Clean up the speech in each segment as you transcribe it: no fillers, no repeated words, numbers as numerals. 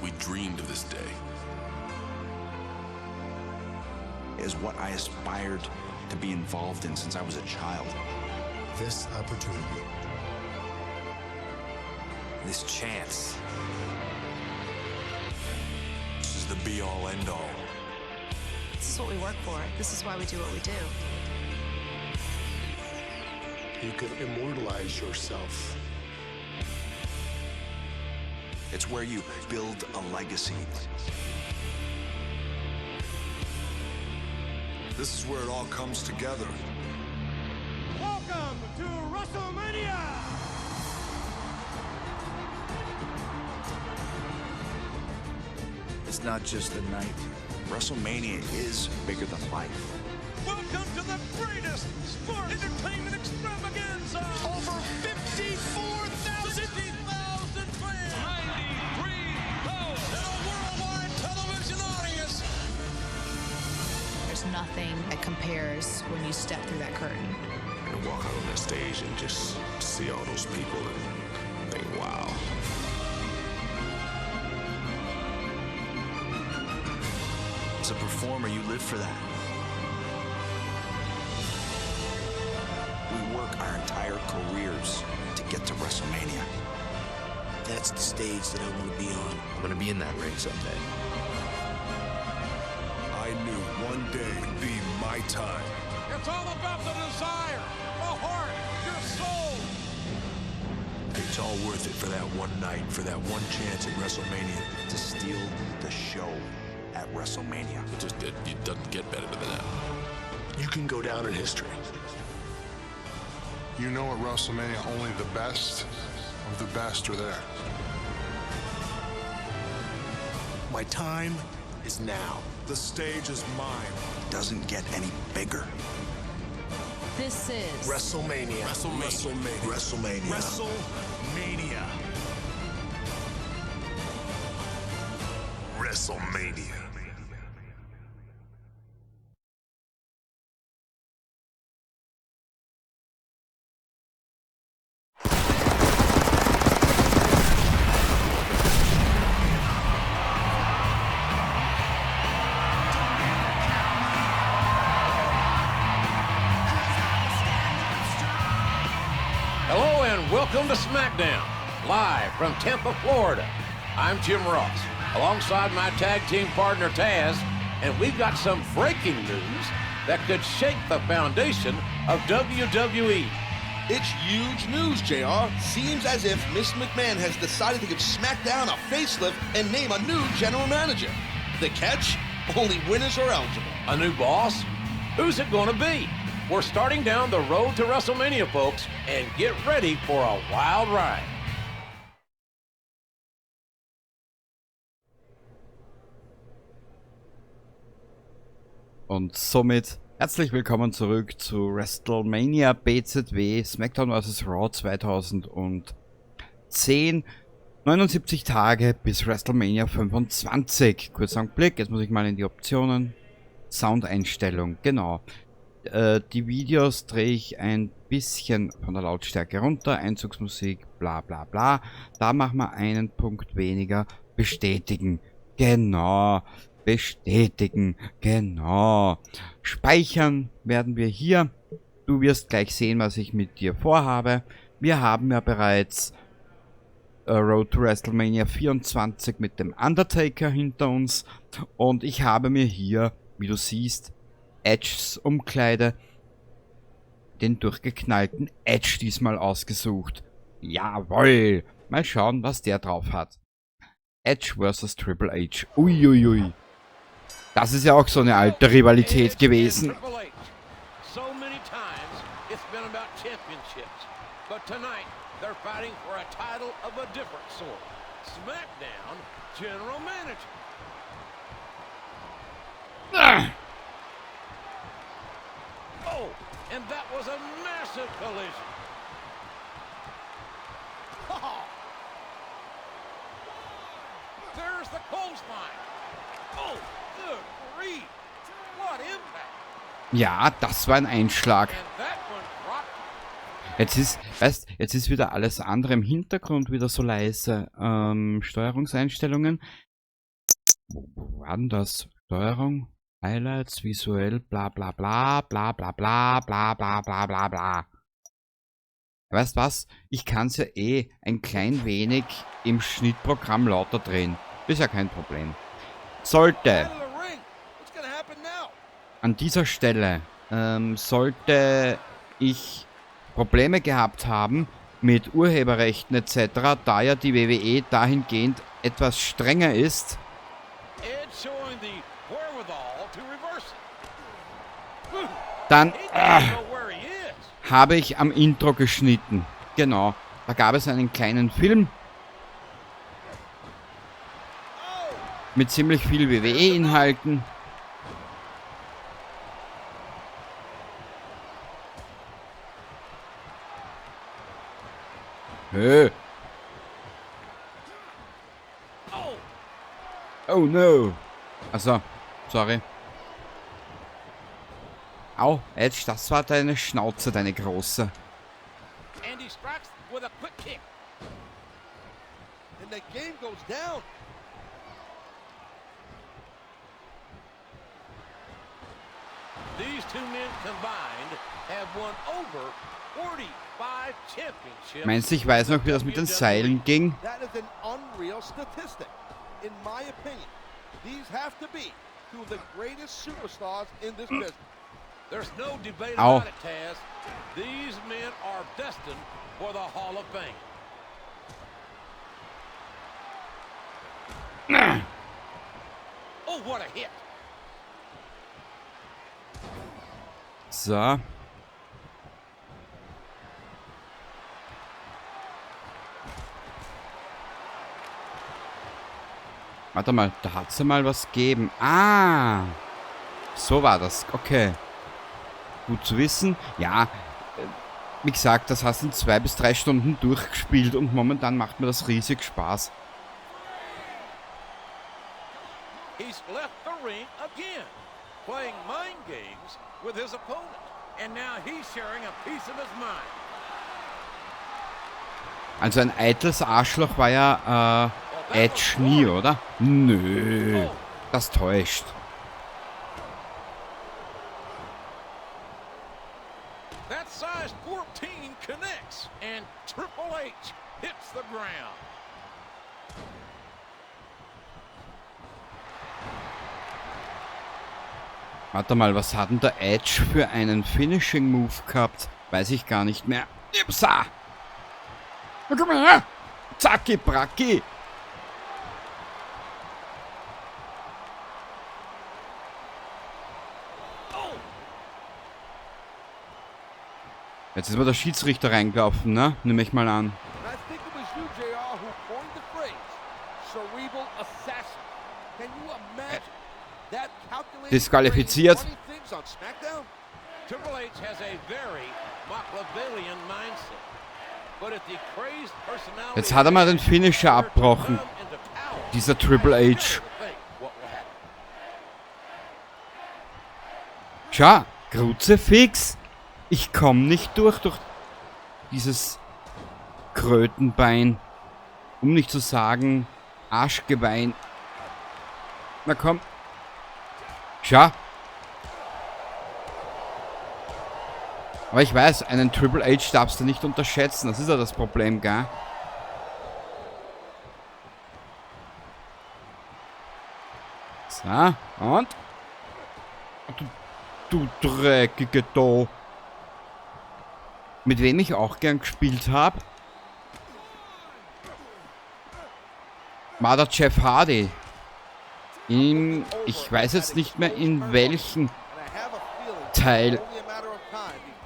We dreamed of this day. Is what I aspired to be involved in since I was a child. This opportunity. This chance. This is the be all end all. This is what we work for. This is why we do what we do. You could immortalize yourself. It's where you build a legacy. This is where it all comes together. Welcome to WrestleMania! It's not just a night. WrestleMania is bigger than life. Welcome to the greatest sports entertainment extravaganza! Over 54,000 60,000 fans! 93,000 and a worldwide television audience. There's nothing that compares when you step through that curtain. And walk out on that stage and just see all those people and think, wow. As a performer, you live for that. We work our entire careers to get to WrestleMania. That's the stage that I want to be on. I'm gonna be in that ring someday. I knew one day would be my time. It's all about the desire, the heart, your soul. It's all worth it for that one night, for that one chance at WrestleMania. To steal the show at WrestleMania. It doesn't get better than that. You can go down in history. You know, at WrestleMania, only the best of the best are there. My time is now. The stage is mine. It doesn't get any bigger. This is WrestleMania. WrestleMania. WrestleMania. WrestleMania. WrestleMania. Hello and welcome to SmackDown, live from Tampa, Florida. I'm Jim Ross, alongside my tag team partner Taz, and we've got some breaking news that could shake the foundation of WWE. It's huge news, JR. Seems as if Miss McMahon has decided to give SmackDown a facelift and name a new general manager. The catch? Only winners are eligible. A new boss? Who's it going to be? We're starting down the road to WrestleMania, folks, and get ready for a wild ride. Und somit herzlich willkommen zurück zu WrestleMania BZW SmackDown vs. Raw 2010. 79 Tage bis WrestleMania 25. Kurzer Blick, jetzt muss ich mal in die Optionen. Soundeinstellung, genau. Die Videos drehe ich ein bisschen von der Lautstärke runter. Einzugsmusik, bla bla bla. Da machen wir einen Punkt weniger. Bestätigen. Genau. Bestätigen. Genau. Speichern werden wir hier. Du wirst gleich sehen, was ich mit dir vorhabe. Wir haben ja bereits Road to WrestleMania 24 mit dem Undertaker hinter uns. Und ich habe mir hier, wie du siehst, Edges Umkleide, den durchgeknallten Edge diesmal ausgesucht. Jawoll! Mal schauen, was der drauf hat. Edge versus Triple H. Uiuiui. Das ist ja auch so eine alte Rivalität gewesen. Triple H. So many times it's been about championships, but tonight they're fighting for a title of a different sort. SmackDown General Manager. Ah. Oh, and that was a massive collision. Oh. There's the clothesline. Oh, good grief. What impact. Ja, das war ein Einschlag. And that one dropped. Jetzt ist, weißt, jetzt ist wieder alles andere im Hintergrund wieder so leise. Steuerungseinstellungen. Wo war denn das? Steuerung, Highlights, visuell, bla bla bla, bla bla bla, bla bla bla bla bla. Weißt was? Ich kann's ja eh ein klein wenig im Schnittprogramm lauter drehen. Ist ja kein Problem. Sollte an dieser Stelle, sollte ich Probleme gehabt haben mit Urheberrechten etc., da ja die WWE dahingehend etwas strenger ist, dann habe ich am Intro geschnitten. Genau, da gab es einen kleinen Film mit ziemlich viel W W E-Inhalten. Hä? Oh no. Also, sorry. Au, Edge, das war deine Schnauze, deine große. And he strikes with a quick kick. And the game goes down. These two men combined have won over 45 championships. Meinst du, ich weiß noch, wie das mit den Seilen ging? That is an unreal statistic. In my opinion, these have to be two of the greatest superstars in this business. There's no debate Au. about it, Taz. These men are destined for the Hall of Fame. Oh, what a hit. So. Warte mal, da hat's ja mal was gegeben. Ah! So war das. Okay. Gut zu wissen. Ja, wie gesagt, das hast du in 2 bis 3 Stunden durchgespielt und momentan macht mir das riesig Spaß. He's left the ring again, playing mind games with his opponent. And now he's sharing a piece of his mind. Also ein eitles Arschloch war ja Edge nie, oder? Nö, das täuscht. That size 14 connects and Triple H hits the ground. Warte mal, was hat denn der Edge für einen Finishing Move gehabt? Weiß ich gar nicht mehr. Ipsa! Na, komm mal her! Zacki, bracki! Jetzt ist mal der Schiedsrichter reingelaufen, ne? Nehme ich mal an. Disqualifiziert. Triple H has a very Machiavellian mindset. But if the crazed personality Jetzt hat er mal den Finisher abbrochen. Dieser Triple H. Schau, Kruzifix. Ich komm nicht durch dieses Krötenbein. Um nicht zu sagen, Arschgewein. Na komm. Schau. Aber ich weiß, einen Triple H darfst du nicht unterschätzen. Das ist ja das Problem, gell? So, und? Du dreckige Do. Mit wem ich auch gern gespielt hab, war der Jeff Hardy. Ich weiß jetzt nicht mehr, in welchem Teil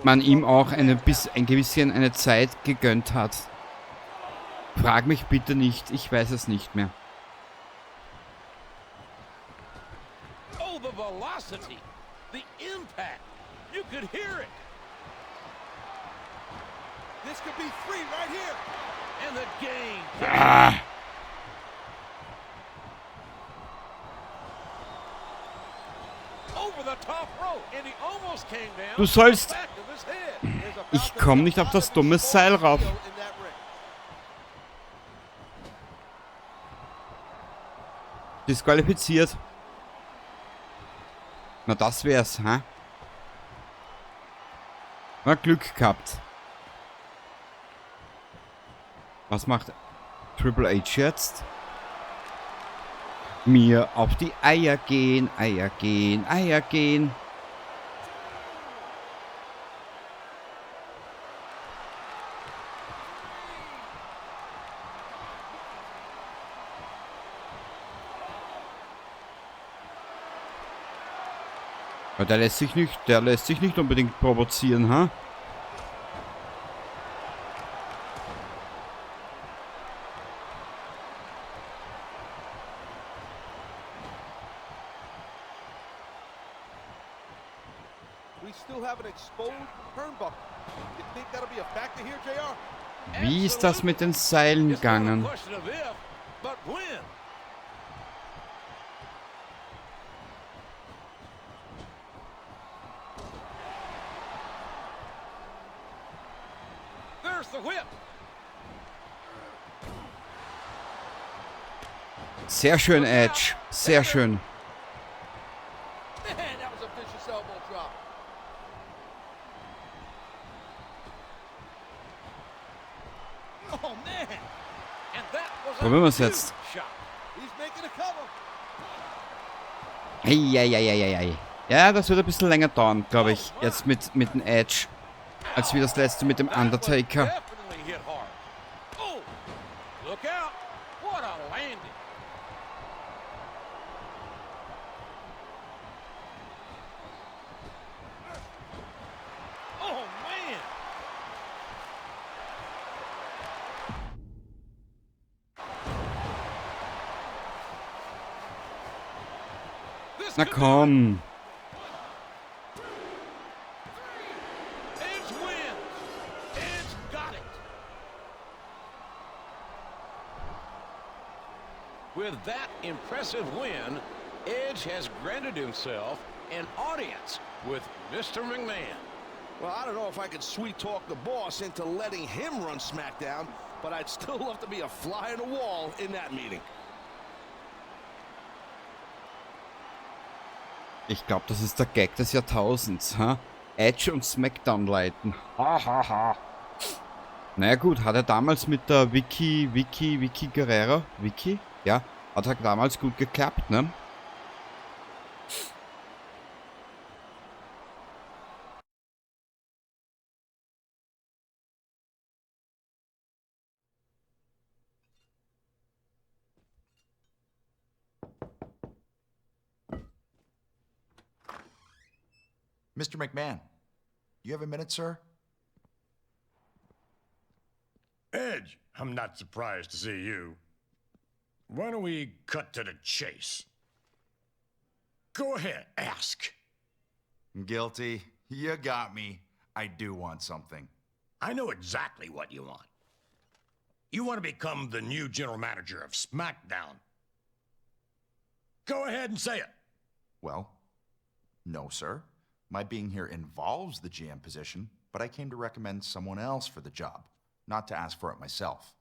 man ihm auch ein bisschen eine Zeit gegönnt hat. Frag mich bitte nicht, ich weiß es nicht mehr. Oh, the velocity, the impact, you could hear it. This could be three right here. And the game. Over the top rope, and he almost came down. Du sollst. Back of his head. Ich komm nicht auf das dumme Seil rauf. Disqualifiziert. Na, das wär's, hä? Na, Glück gehabt. Was macht Triple H jetzt? Mir auf die Eier gehen, Eier gehen, Eier gehen. Aber der lässt sich nicht unbedingt provozieren, ha? We still have an exposed turnbuckle. You think that'll be a factor here, JR? Wie ist das mit den Seilen It's not a gegangen? question of if, but when. There's the whip. Sehr schön, Edge. Sehr schön. Man, that was a vicious elbow drop. Oh, man. And that was a Probieren wir's jetzt. huge shot. He's making a cover. Ei, ei, ei, ei, ei, ei. Ja, das wird ein bisschen länger dauern, glaub ich. Jetzt mit dem Edge. Als wie das letzte mit dem That one Undertaker. definitely hit hard. Oh, look out. What a landing. Oh, man. This Na could be komm. Edge wins. Edge got it. With that impressive win, Edge has granted himself an audience with Mr. McMahon. Well, I don't know if I could sweet talk the boss into letting him run SmackDown, but I'd still love to be a fly on the wall in that meeting. Ich glaub, das ist der Gag des Jahrtausends, ha? Edge und SmackDown leiten. Ha, ha, ha. Naja gut, hat er damals mit der Vicky Guerrero, Vicky? Ja, hat er damals gut geklappt, ne? Mr. McMahon, you have a minute, sir? Edge, I'm not surprised to see you. Why don't we cut to the chase? Go ahead, ask. Guilty. You got me. I do want something. I know exactly what you want. You want to become the new general manager of SmackDown. Go ahead and say it. Well, no, sir. My being here involves the GM position, but I came to recommend someone else for the job, not to ask for it myself.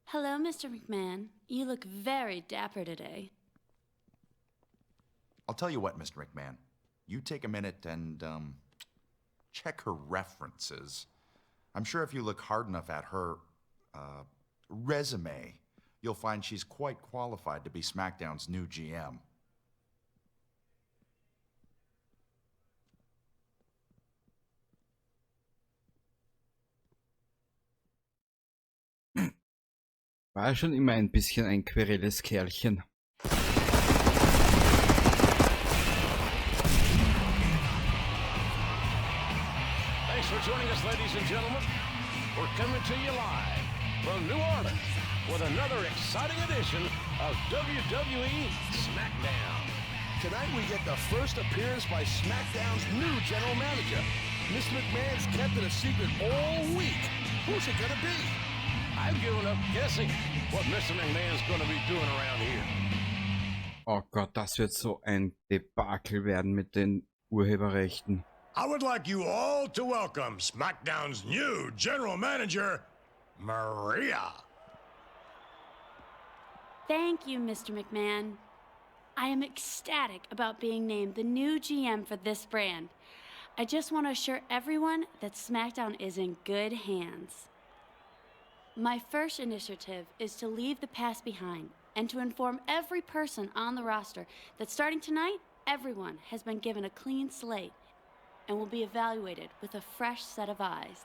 Hello, Mr. McMahon. You look very dapper today. I'll tell you what, Mr. McMahon. You take a minute and, check her references. I'm sure if you look hard enough at her, resume, you'll find she's quite qualified to be SmackDown's new GM. War schon immer ein bisschen ein querelles Kerlchen. Thanks for joining us, ladies and gentlemen. We're coming to you live from New Orleans with another exciting edition of WWE SmackDown. Tonight we get the first appearance by SmackDown's new general manager. Mr. McMahon's kept it a secret all week. Who's it going to be? I've given up guessing what Mr. McMahon's going to be doing around here. Oh Gott, das wird so ein Debakel werden mit den Urheberrechten. I would like you all to welcome SmackDown's new general manager, Maria. Thank you, Mr. McMahon. I am ecstatic about being named the new GM for this brand. I just want to assure everyone that SmackDown is in good hands. My first initiative is to leave the past behind and to inform every person on the roster that starting tonight, everyone has been given a clean slate and will be evaluated with a fresh set of eyes.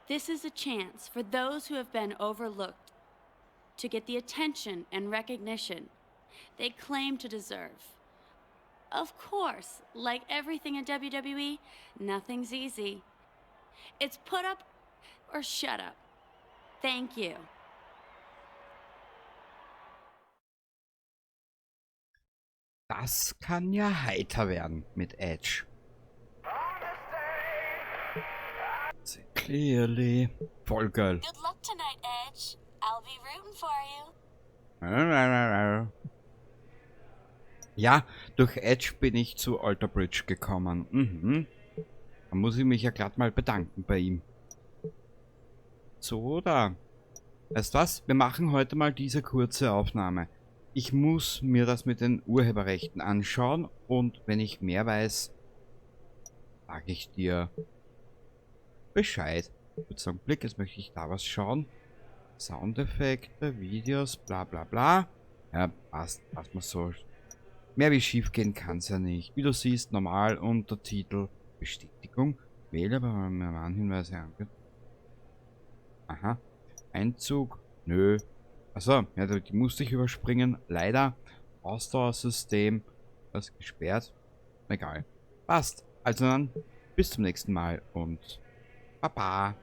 This is a chance for those who have been overlooked to get the attention and recognition they claim to deserve. Of course, like everything in WWE, nothing's easy. It's put up or shut up. Thank you. Das kann ja heiter werden mit Edge. Clearly. Voll geil. Good luck tonight, Edge. I'll be rooting for you. Ja, durch Edge bin ich zu Alter Bridge gekommen. Da muss ich mich ja glatt mal bedanken bei ihm. So, da. Weißt du was? Wir machen heute mal diese kurze Aufnahme. Ich muss mir das mit den Urheberrechten anschauen und wenn ich mehr weiß, sag ich dir Bescheid. Kurzer Augenblick, jetzt möchte ich da was schauen. Soundeffekte, Videos, bla bla bla. Ja, passt mal so. Mehr wie schief gehen kann's ja nicht. Wie du siehst, normal, Untertitel, Bestätigung, Wähler bei Warnhinweise ange-. Aha. Einzug, nö. Achso, ja, die musste ich überspringen. Leider. Ausdauersystem. Was gesperrt? Egal. Passt. Also dann, bis zum nächsten Mal und Baba.